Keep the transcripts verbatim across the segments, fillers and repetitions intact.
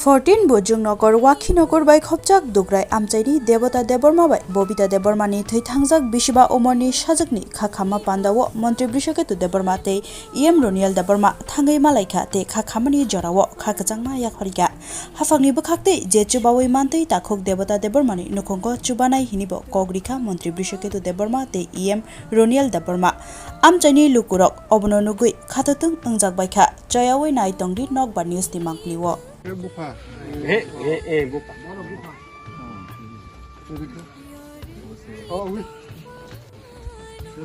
Fourteen Bujung Nokor, Wakhi Nokor bai khopjak Dugrai amchaini Debota Debbarma bai Bobita Debbarma ni thwi thangjak bisiba umor ni sajwk ni kha khamma panda o Montri Brishaketu Debbarma tei E M Roniel Debbarma thangwi malaikha tei kha khammani jora o kha kwchangma yakharikha. Haphangni bwkhak tei je chubawi mantwi takhuk Debota Debbarmani nukhungo chubanai hinibo kok rikha Montri Brishaketu Debbarma tei E M Roniel Debbarma. Amchaini lukurok obono nugwi khatotwng wngjak baikha. Choyawi nai tongdi Nokbar News ni mangpili o. Bupha. He, he, he, bupha. Oh, ui.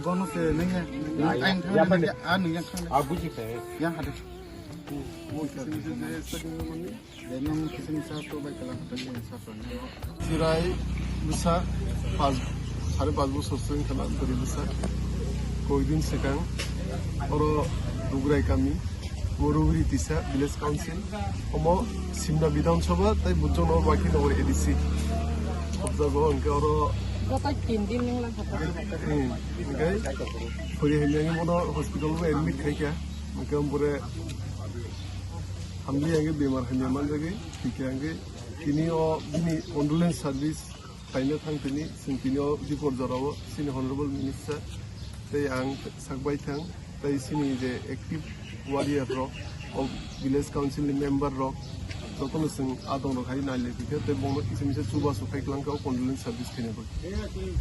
Bono se nengya. Ai, ain ya, thang nengya, ah, nengya thang. Ah, buji pe. Yang hade. Ui, sa. Denong kisim sa to bai kalang kisim sa to. Chirai bwsa pas, sare pas bosor swng khala bwrwi bwsa. Koidin swkang oro Dugrai kami, Moruguri Tisa Village Council, omo Simna Bidhan Sabha tei Bujong Nagar Wakhi Nagar A D C. Khobjago hwnkhe oro Joto tin din nung lang kha. Hmm, hwnkhe phuri hwnwi bono hospital o admit khaikha. Hwnkhe ompore hamli hwnkhe bemar hamya manjagwi thwikha hwnkhe tini o bini condolence service khlaina thang tini, chwng tini o dipor jorao chini Honorable Minister tei ang sak bai thang tei chini je active warrior rok, o village council ni member rok, jotono chwng adong rok hai nai lai thwikha tei bono kisa misa chubachu khai kwlangkha o condolence service khaina bagwi.